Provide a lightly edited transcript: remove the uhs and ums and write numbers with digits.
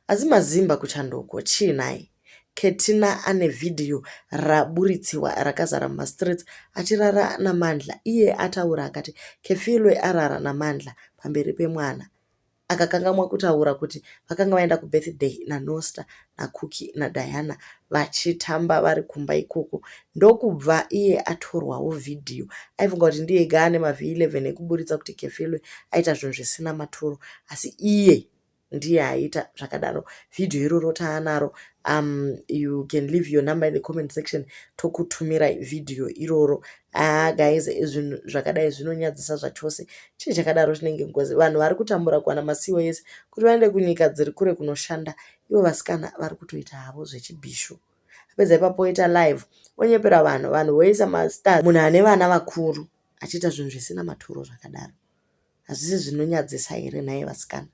Asi maZimba kuchando uko chii nhai? Ketina ane vhidhiyo raburitsiwa rakazara mumastreets achirara naMandla. Iye ataura akati Kefilwe arara naMandla pamberi pemwana. Akakangamwa kutaura kuti vakanga vaenda kubirthday naNosta naCookie naDiana vachitamba vari kumba ikoko. Ndokubva iye atorwawo vhidhiyo. Aifunga kuti ndiye ega ane maV11 ekuburitsa kuti Kefilwe aita zvinhu zvisina maturo. Asi iye ndiye aita zvakadaro. Vhidhiyo iroro taanaro. You can leave your number in the comment section tokutumirai vhidhiyo iroro. Ah guys, zvinhu zvakadai zvinonyadzisa zvachose. Chii chakadaro chinenge ngozi? Vanhu vari kutambura kuwana maCOS kuti vaende kunyika dziri kure kunoshanda. Ivo vasikana vari kutoita havo zvechibhishu. Apedza ipapo oita live onyepera vanhu, vanhu voisa mastar. Munhu ane vana vakuru achiita zvinhu zvisina maturo zvakadaro. Hazvisi zvinonyadzisa here nhai vasikana?